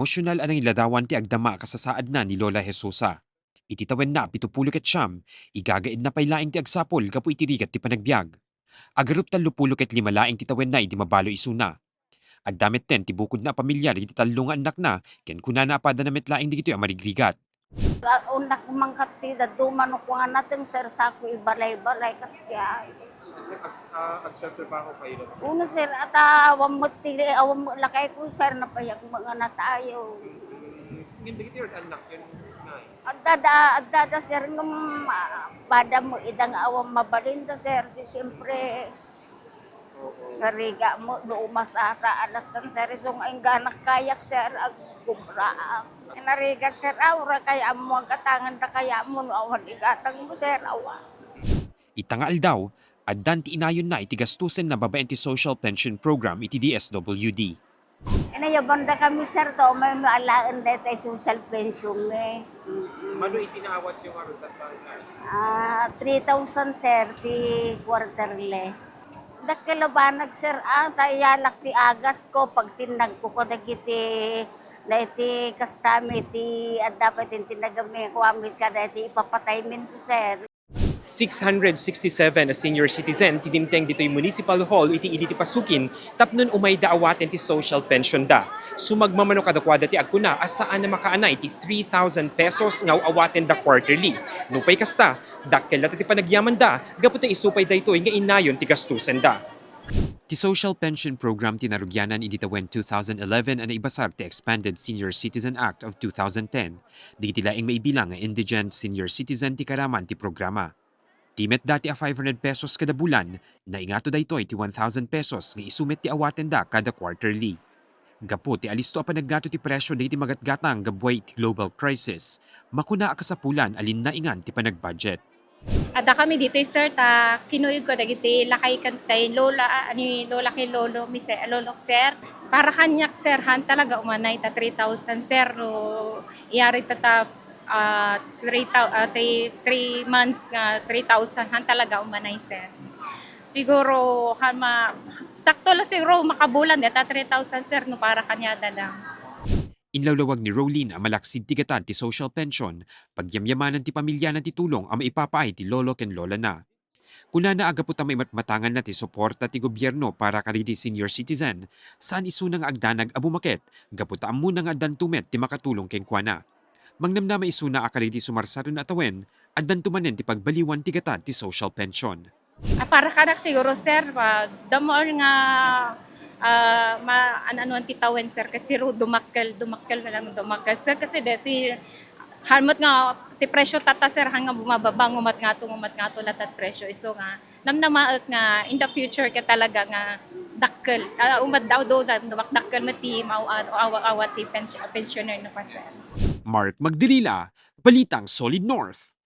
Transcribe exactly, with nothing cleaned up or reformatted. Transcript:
Emosyonal a nangiladawan ti agdama a kasasaadna ni Lola Jesusa. Iti tawenna a pito pulo ket siam, igagaidna pay laeng ti agsapul gapu iti rigat ti panagbiag. Agarup tallo pulo ket lima laeng ti tawenna idi mabalo isuna. Adda metten ti bukodna a pamilya dagiti tallo nga annakna ken kunana a padana met laeng dagitoy a marigrigat. Unnak man ket ti dadduma no kuana, sir, sako ibalay-balay, kas diay. Sir, ag-, ah, agtatrabaho kayo lang? Una, sir, at, ah, awan met ti, awan met lakay ko, sir, napayag mga na tayo. Mm, ngem dagiti anak yun, nay? Adda da, adda da, sir, ngem, ah, pada mo ida nga awan mabalinda, sir, di siyempre, Oo. Narigat mo, no umasasa, alat kan, sir, isu nga ingganak kayak, sir, agkubraak. Narigat, sir, ah, ura kaya mo, ang katangan da kaya mo, no awan igatang mo, sir, awa. Ita nga aldaw, addan ti inayonna iti gastusenna babaen ti Social Pension Program iti D S W D. Inayabanda kami, sir, to, may maalaen daytay social pension, eh. Mm. Mano iti naawatyo nga rudatan? Ah, three thousand, sir, ti quarterly. Dakkel a banag, sir, ah, ta iyalak ti agas ko, pagtinnag ko kadagiti, na iti kastami ti adda pay ti tintinnagan mi, kuami kadagiti ipapatay minto, sir. Six hundred sixty-seven a senior citizen ti dimteng ditoy Municipal Hall iti idi ti pasukin tapno umayda awaten ti social pension da. Sumagmamano kadakuada ti agkuna a saan a makaanay ti three thousand pesos nga awaten da quarterly. Nupay kasta, dakkel latta ti panagyamanda gapu ta isu pay daytoy nga inayon ti gastusen da. Ti Social Pension Program ti narugianan idi tawen two thousand eleven a naibasar ti Expanded Senior Citizen Act of two thousand ten. Dagiti laeng maibilang nga indigent senior citizen ti karaman ti programa. Ti met dati a five hundred pesos kada bulan, naingato daytoy ti one thousand pesos nga isu met ti awatenda kada quarterly. Gapu ti alisto a panaggato ti presyo dagiti magatgatang gabuay iti global crisis, makuna a kasapulan a linnaingan ti panagbudget. Adda kami ditoy, sir, ta kinuyog ko dagiti lakay ken tay lola, ah, ni lola ken lolo mi, sir, lolo, sir. Para kaniak, sir, han talaga umanay ta three thousand, sir, no iyari ta, ta, ah, three thou-, ah, ti-, three months nga three thousand, han talaga umanay, sir. Siguro, han ma-, sakto la siguro makabulan deta three thousand, sir, no para kaniada lang. Inlawlawag ni Rolene a malaksid ti gatad ti social pension, pagyamyamanan ti pamiliana ti tulong a maipapaay ti lolo ken lolana. Kunana a gapu ta maimatmatanganna ti suporta ti gobierno para kadagiti senior citizen, saan isuna nga agdanag a bumaket gapu ta ammona nga addanto met ti makatulong kenkuana. Mangnamnama isuna a kadagiti sumarsaro a tawen, addanto manen ti pagbaliwan ti gatad ti social pension. Ah, para kanak siguro, sir, ah, the more nga, ah, ma-, an-anuan ti tawen, sir, ket siro dumakkel, dumakkel na lang, dumakkel, sir, kasi deti, han met nga ti presyo tatta, sir, han nga bumababa, ngumat ngato, ngumat ngato latta ti presyo. Isu nga, namnamaek nga in the future ket talaga nga dakkel, ah, umaddaw do, da-, dumakdakkel met ti maw-, ah, awa-, awat ti pens-, pensioner no pa, sir. Mark Magdirila, Balitang Solid North.